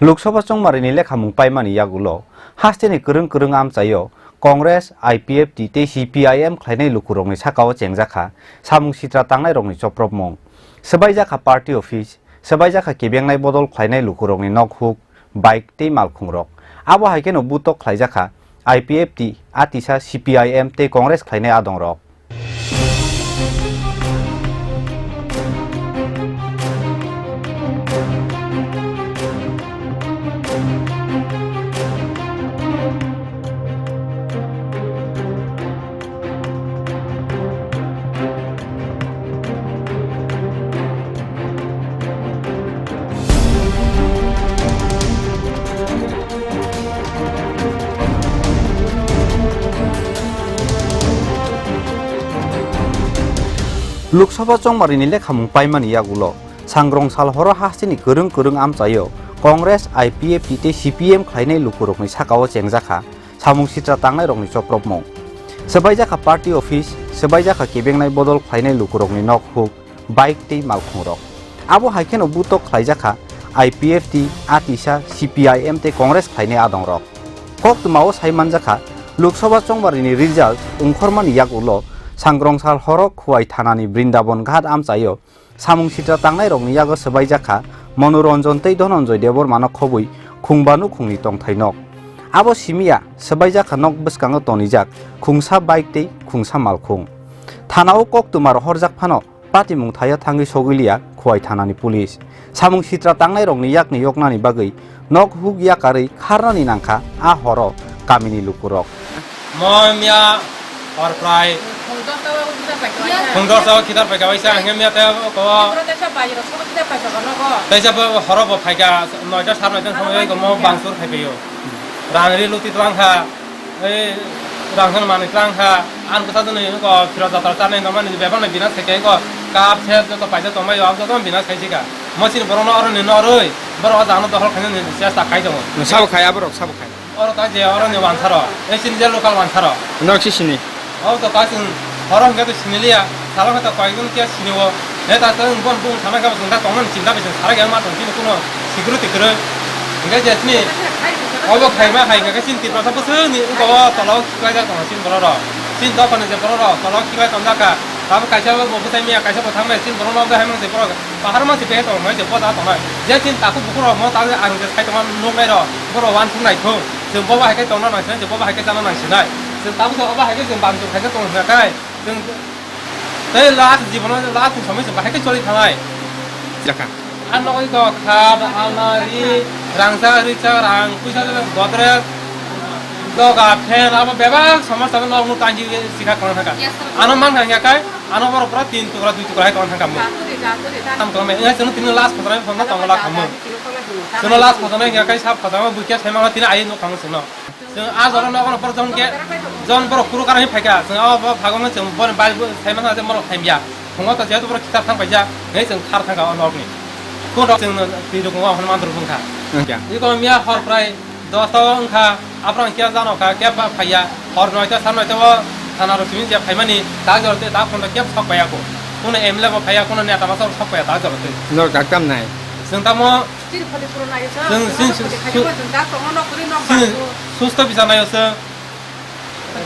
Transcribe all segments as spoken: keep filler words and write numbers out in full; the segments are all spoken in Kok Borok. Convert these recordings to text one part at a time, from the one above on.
Lok Sabha chongmarini lekhamung paimani yagulo hasteni kwrwng kwrwng amchaio Congress, I P F T tei C P I M khlainai lukurokni sakao chengjakha samung sitra tangnairokni chopropmung. Swbaijakha party office, swbaijakha kebengnai bodol khlainai lukurokni nokhuk, bike tei malkhungrok. Abo hai kheno butok khlaijakha I P F T, Atisa, C P I M tei Congress khlainai adongrok. Lok Sabha chongmarini lekhamung paimani yagulo sangrong sal horo hasteni kwrwng kwrwng amchaio Congress, I P F T tei C P M khlainai lukurokni sakao chengjakha samung sitra tangnairokni chopropmung. Swbaijakha party office, swbaijakha kebengnai bodol khlainai lukurokni nokhuk, bike tei malkhungrok. Abo hai kheno butok khlaijakha I P F T, Atisa, C P I M tei Congress khlainai adongrok. Koktwmao sai manjakha, Lok Sabha chongmarini result ongkhormani yagulo sangrong sal horo Khowai thanani Brindabon Ghat amchaio samung sitra tangnairokni yago swbaijakha Manoranjan tei Dhananjay Debbarmano khobwi khungba nukhungni tongthai nok. Abo simiya swbaijakha nok bwskango tonijak khungsa bike tei khungsa malkhung. Thanao koktwma rohorjak phano patimung thaio thangwi sogwiliya Khowai thanani police. Samung sitra tangnairokni yakni yoknani bagwi nok huk yakarwi kharnani nangkha a horo kamini lukurok. Mo miya hor prai phung dos ta o khitar paikha waisa, hingke miya te ko teisa horo bo phaikha noita sar noita somoi ko mo bangsur khai phaio. Rang ri luti twlang kha. Ei, rang hwn manwi tlang kha, ang bwsa jwnwi wngkha, phirok jatra chanai hwnmani bebakno bina sai khe wngkha, cup set joto paida tongmai o, ang jotono bina sai si kha. Mo chini borokno oroni norwi, borok o jagano dohor khainani chesta khai tongo. Sabo khai, aborok sabo khai. Oro ta je oroni wansaro, ei chini je local wansaro. Nok si sini. O to ta chwng horo hwnkhe to sini liya, salo khe to koi jon khe sini o. He ta chwng bon bung sana khe bo chwng ta tongmani chinta bai chwng sara khe ma tong chini kuno security kwrwi. Hwnkhe je chini obo khaima hai hwnkhe chini Tiprasa bwswkni wngkha o tola o khiklai jak tongo chini borok rok. Chini dophani je borok rok tola o khiklai tongjak kha. Abo kaisa bo bwsai miya kaisa bo thangmani chini borok rok hai mani je borok. Bahar ma se behe tong nai je boda tong nai. Je chin taku buku rok mo ta ang je sai tong nuknai rok. Borok wan thung nai thung. Chwng bobo hai khe tongna nang sinai, chwng bobo hai khe chana nang sinai. Chwng tabu se obo hai khe chwng bam chwng hai khe tong sinai kai. Chwng tei last jibono last ni somoi chwng bahai khe choli thangnai. Jakha. Ang nogoi to khat, almari, rangchak, rikchak, rang, puisa, godrej, doga, fan, abo bebak somor sabo nog nuk tangi sikha tong thangkha. Ano man thangya kai, ano borok pura tin tukra, dui tukra hai tong thangkha mo. Tam tong me, ya chwng tini last khotrai phone tong la khamu. Chwng last khotrai ya kai sab khotrai mo bukia sai ma tini ai nuk khamu chwng. Chwng a jora nogo no por jon ge, jon borok kuru kara hi phaikha. Chwng o bo phago no chwng boni bai bo sai mano je borok thaimya. Phungo to jehetu borok kitab thang paijak, hei chwng thar thangkha o nokni. Kun rok chwng twi rok wng hwn mandrok wngkha. Wngkha. Iko miya hor prai dos ta wngkha, aphra kya jano kha, kya ba phaiya. Hor noi ta san noi ta o thana rok simi je phaimani, ta jor te ta phon kya sok paiya ko. Kuno M L A bo phaiya, kuno neta masa sok paiya ta jor te. Norok daktam nai. Chwng tamo Chini khoti puro nayo sa, Chwng, chwng, chwng, chwng, chwng, chwng, chwng, chwng, chwng, chwng, chwng, susto bisa nayo sa.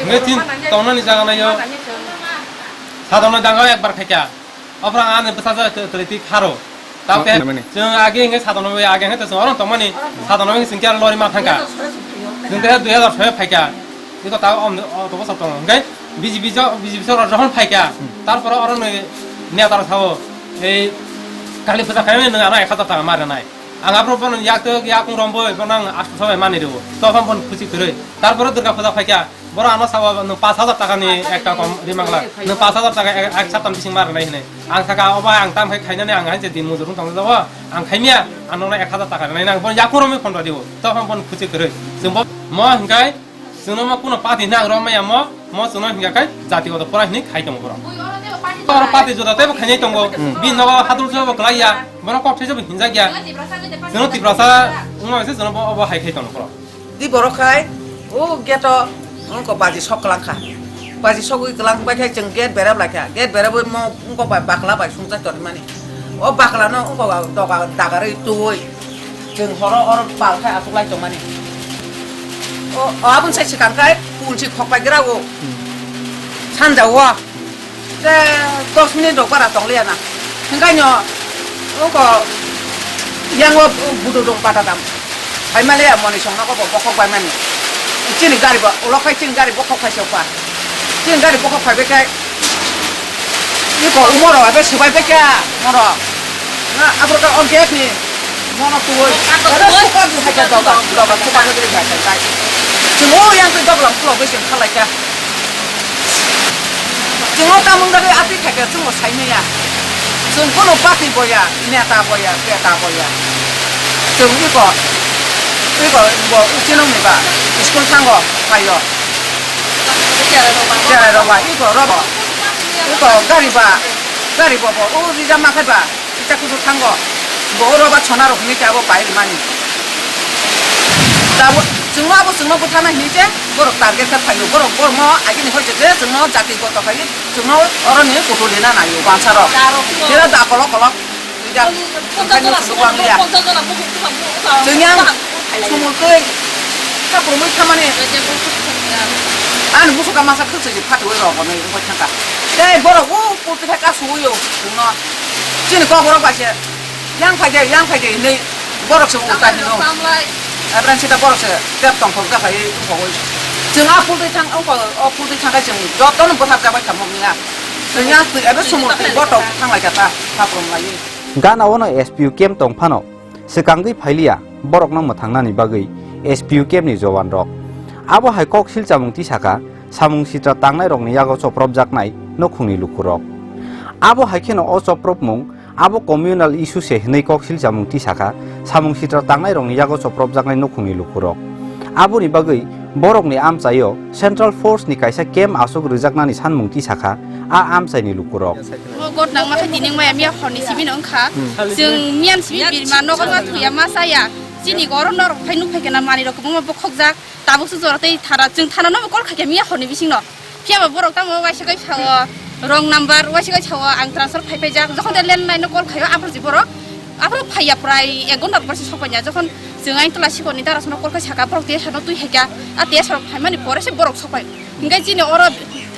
Nge chin tongnani jaga nayo. Sadona jaga ekbar khaikya. Oprang ani bwsa ja twi kharo. Tate chwng age nge sadona age nge to chwng oron tongmani sadona nge chwng kya lori ma thangka. Chwng te dui hazar soi phaikya. Iko ta om to bosor tong nge B J P jo B J P sorkar jokhon phaikya. Tarpore oron neta rok sao ei kali puja khaimani nang ano ek hazar taka mare nai. Ang aphuru bono yak twi yakung romwi bono ang asto sobai mani rwo. Tokon bono khusi kwrwi. Tarpore Durga puja phaikha. Boro ano sabo nwng pash hazar taka ni ekta kom rimangla. Nwng pash hazar taka ek, ek sapta ni bising ma rwnai hinwi. Ang saka obo ang tam khai khainani ang hai je din mujur wng tong jago. Ang khaimya ang nokno ek hazar taka rwnai nang. Bono yakung romwi phone rw dibo. Tokon bono khusi kwrwi. Chwng bo mo hwnkhe Chwngno mo kuno party hinwi ang romaya mo, mo chwngno hingya khe jati goto pora hinwi khai tongo borok. Oro party juda teibo khainai tongo. Bini nogo hadul se bo kwlaiya, bono kok thai se bo hinjakya. Chwngno Tiprasa wngma se chwngno bo obo hai khai tongo borok. Di borok khai o gate o wngkha baji sok kwlangkha. Baji sogwi kwlang bai khe chwng gate berep laikha. Gate berep bai mo wngkha bai bakla bai sungcha tonmani. O bakla no wngkha doga dagarwi twi. Chwng horo oro pal khai achuk lai tongmani. O, o aboni sai swkang khai pul si khok pai gra o. Sanja o. Te dos minute rok bara tong liya na. Hingkai no, oko yang o budu dong pata dam. Hai male ya moni song na ko bo bokhok bai mani. Chini gari bo, ulo khai chini gari bokhok khai se pa. Chini gari bokhok khai be khai. Iko umoro abe subai be kya, moro. Na, abro ka on gate ni. Mono tuwoi. Ada suka tu hai ka doga, doga suka tu diri hai kai. Chungo yang tu doga lam pulo besi khalai ka. Chungo tamung dari api khai ka chungo sai ne ya. Chung kono party boya, neta boya, peta boya. Chung iko, iko bo uchinong ni ba, school thango, payo. Cherai rok ba, iko robo. Iko gari ba, gari bobo, o rija ma khai ba. Ita kudu thango. Bo oro ba chona rok hinwi khe abo pai rwmani. Tabuk chwngno abo chwngno bwthana hinwi khe borok target khe phaio. Borok borokno agini hoi khe chwngno jati goto khai chwngno oroni kutu lina naio bangsa rok. Tira da kolok kolok. Ida. Chwngya. Sumul twi. Kha purumwi khamani. Ani busuka masa khwchwi phatwi rok hwnwi wngwi thangkha. Tei borok o pulti thai ka suwi o chwngno. Chini kok borok bai se yang phai de, yang phai de hinwi borok se uta hino. Ebran sita borok se tep tongthok jakhai wngkhogwi. Chwng a pulti thang, o pulti thangkhai chwng jotono bwthak jabai tamo wngya. Chwngya twi ebe sumul twi botok thanglai kha ta, khaprom laiwi. Gana ono S P U camp tong phano. Swkangwi phailiya borokno mwthangnani bagwi S P U camp ni jowan rok. Abo hai kok silchamung tisakha samung sitra tangnai rokni yago chopropjaknai nukhungni lukurok. Abo hai kheno o chopropmung abo communal issue se hwnwi kok silchamung tisakha samung sitra tangnai rokni yago chopropjaknai nukhungni lukurok. Aboni bagwi borokni amchaio Central Force ni kaisa camp aswk rwjaknani sanmung tisakha a amchaini lukurok. O got nang ma khe tini wngmaya miya horni simi no wngkha. Hmm. Chwng miyan simi birma nogo ma thuya ma chaya. Chini goro norok phai nuk phai khe na manwi rok kwbangma bokhokjak. Tabuk se jora tei thana, chwng thana no call khai khe miya horni bising no. Phiya ba borok tamo waisa kai sao wrong number, waisa kai sao ang transfer phai phai jak. Jokhon de landline no call khaio aphuru si borok. Aphuru phaiya prai ek ghonta rok se sokpaiya. Jokhon chwng ang tola sikoni dara sono call khai saka borok te sano twi hai kha. A te sorok phaimani pore se borok sokpai. Hingke chini oro,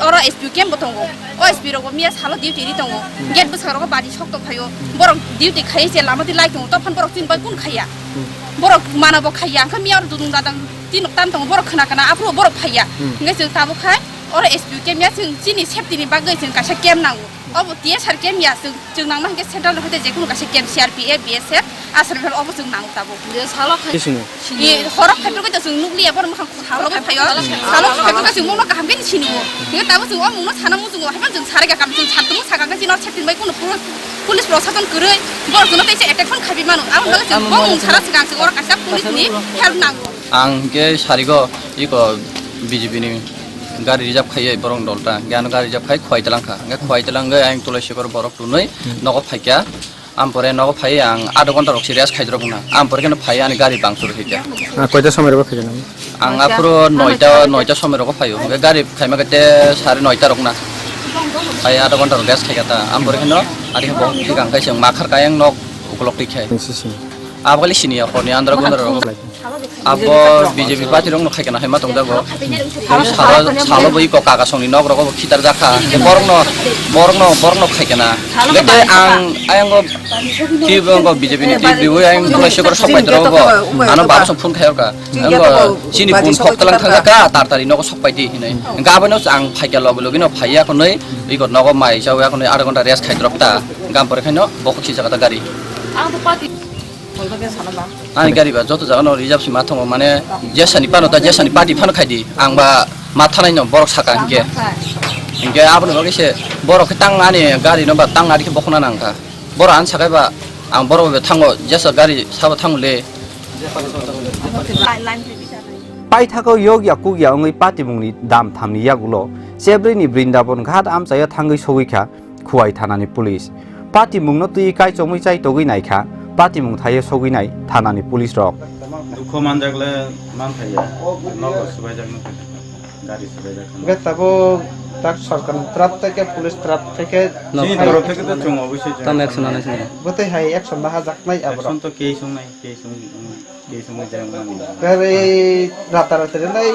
oro S P camp bo tongo. O S P rok bo miya salo duty ri tongo. Hmm. Gate bwskango baji sok tong phaio. Borok duty khai se lama di lai tongo. Tophan borok chini bai kun khaiya. Hmm. Borok mana bo khaiya. Angkhe miya oro dudung dadang tin tan tongo. Borok khna kana aphuru borok phaiya. Hmm. Hingke chwng tabuk khai oro S P camp ya chwng chini safety ni bagwi chwng kaisa camp nango. Obo T S R camp ya chwng, chwng nangma hingke central ni hoite jekunu kaisa camp C R P F, B S F, Assam Rifle obo chwng nango tabuk. Salo khai. Kisini. Ni horo phaiphuru khe chwng nukliya, borok mwkhang salo khai phaio. Salo khai phaio chwng bono kaham khe sini o. Hingke tabuk chwng o mungno sana muchungo, haiphano chwng sarai kha kam chwng satungmo saka khe chini oro septin bai kuno puro-, police prosason kwrwi borok chwngno teisa attack phano khaiwi mano. Aboni bagwi chwng bo mung sana swkang chwng oro kaisa police ni help nango. Ang hingke sarigo iko B J P ni gari reserve khaiwi borok dolta. Hingke ano gari reserve khai khwai talangkha. Hingke khwai talangwi ayang tulai sikor borok tunwi nogo phaikha. Ampore nogo phai ang adha ghonta rok se rest khaidrok na. Ampore kheno phai ani gari bangchur hikya. Ah, koita somoi rok phai nang? Ang aphuru noita, noita somoi rok phaio. Hwnkhe gari khaima khe te sare noita rok na. Phai adha ghonta rok rest khaikha ta. Ampore kheno ari bo thik ang kaisa makhar kayang nok ukolok tikhai. Sisi. Abokali sini ya, horni andra gondra rok. Abo B J P party rok no khaikana hai ma tongjago. Salo, salo bo iko kaka songni nok rogo bo khitar jakha. Borok no, borok no, borok no khaikana. Bete ang, ayang go, T V go B J P ni T V bo ayang tulai sokor sok pai drogo. Ano baba song phone khayor ka. Ang go, chini phone thok talang thang ka, tar tari nogo sok pai di hinai. Gabano ang phaikya logi logi no phaiya konoi, iko nogo mai jawi konoi adha ghonta rest khai drok ta. Gam pore khaino bokok si jaga ta gari. Ani gari ba joto jaga no reserve si ma tongo, mane jesani pano ta jesani party phano khai di, ang ba ma thanai no borok saka hinkhe, hinkhe aboni bagwi se borok khe tang ani gari no ba tang ari khe bokhona nang kha, borok ani sakai ba ang borok bai thango jesa gari sabo thango le. Paithakgo yokya kukya wngwi patimungni dam thamni yagulo Chebrini Brindabon Ghat amchaio thangwi sogwi kha Khowai thanani police. Patimungno twiwi kaichomwi chaitogwi naikha patimung thaio sogwinai thanani police rok. Dukho manjak le manthaiya, nogo swbaijak no gari swbaijak. Hwnkhe tabuk Tak sorkar ni taraf theke, police taraf theke. No, Chini hai torof theke to chwng obviously chwng tam action action nanai sini. Bwtwi hai action lahajaknai aborok. Action to kei swngnai, kei swng, kei swngwi jai mani. Kwrwi rata rata rinai.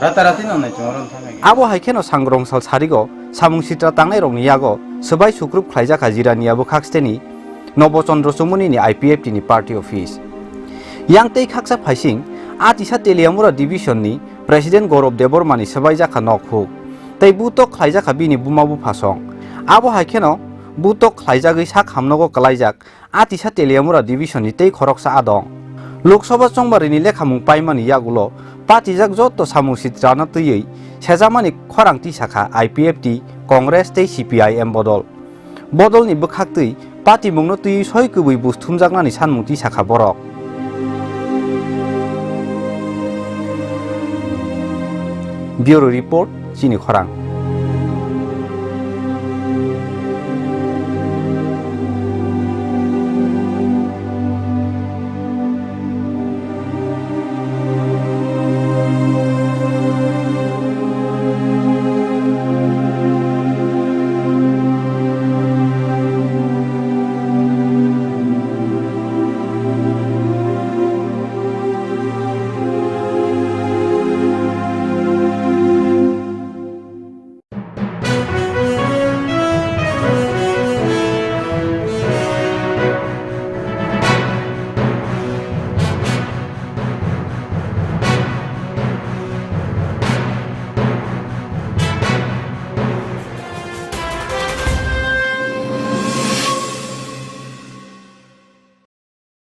Rata rati no nai chwng oro thang nai. Abo hai kheno sangrong sal sarigo samung sitra tangnai rokni yago swbai sukrup khlaijakha Jirania bwkhak steni Nobo Chandra Chumuni ni I P F T ni party office. Yang tei khaksa phaising, a tisa Teliamura division ni President Gaurav Debbarma ni swbaijakha nok huk. Tei butok khlaijakha bini buma bupha song. Abo hai kheno butok khlaijagwi sak hamnogo kwlaijak a tisa Teliamura division ni tei khoroksa adong. Lok Sabha chongbarini lekhamung paimani yagulo patijak joto samung sitrano twiwi sejamani khorang tisakha I P F T, Congress tei C P I M bodol. Bodolni bwkhaktwi patimungno twiwi soi kubui buj thumjaknani sanmung tisakha borok. Bureau Report, Chini Khorang.